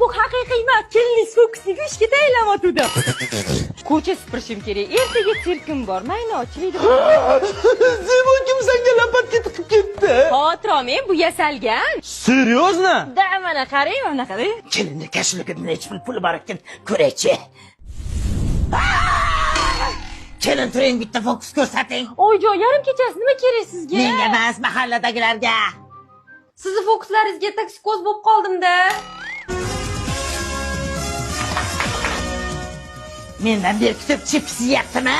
Bu haqiqiy emas. Keliningiz fokusni ishga tayinlamayotgandim. Ko'cha supurishim kerak. Ertaga sirkim bor. Mayli, ochiladi. Zebo, kim senga лопатка tiqib ketdi? Xavotir olmang, bu yasalgan. Серьезно? Да, mana qarang, mana bunaqa. Kelinni кошелёк ida nechi pul puli bor ekan, ko'raychi. Kelin, turing, bitta fokus ko'rsating. Oyijon, yarim kechasi nima kerak sizga? Menga emas, mahalladagilarga. Sizni fokuslaringizga toksikoz bo'lib qoldim-da. Mendan berkitib chips yeyaptimi?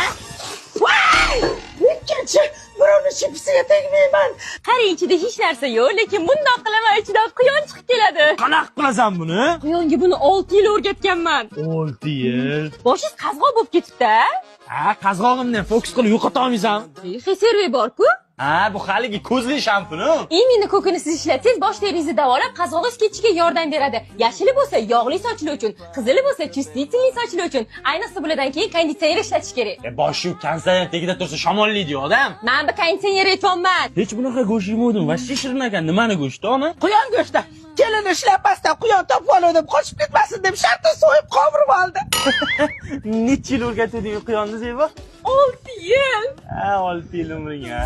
Voy! Ikkinchi birovni chipsiga tegmayman. Qarang, ichida hech narsa yo'q, lekin bundoq qilaman, ichidan quyon chiqib keladi. Qanaqa qilasan buni? Quyonga buni 6 yil o'rgatganman. 6 yil. Boshingiz qazg'oq bo'lib ketibdi. Ha, qazg'og'imni fokus qilib yo'qota olmaysan. Xeserve bor-ku. Ha, bu haligi ko'zli shampuni. Именно ko'kini siz ishlatsangiz, bosh teringizni davolab, qazg'og'ingiz ketishiga yordam beradi. Yashili bo'lsa yog'li sochlar uchun, qizili bo'lsa чувствительный sochlar uchun. Ayniqsa bulardan keyin konditsioner ishlatish kerak. E, boshi konditsioner tagida tursa shamollaydi odam. Men bu konditsioner aytyapman. Hech bunaqa go'sht yemadim. Вообще shirin ekan. Nimani go'shti, ona? Quyon go'shti. Kelini shlyapasidan quyon topib oldim, qochib ketmasin deb shartta so'yib qovurib oldi. Necha yil o'rgatding quyonni, Zebo? 6 yil. Ha, 6 yil umring, ha.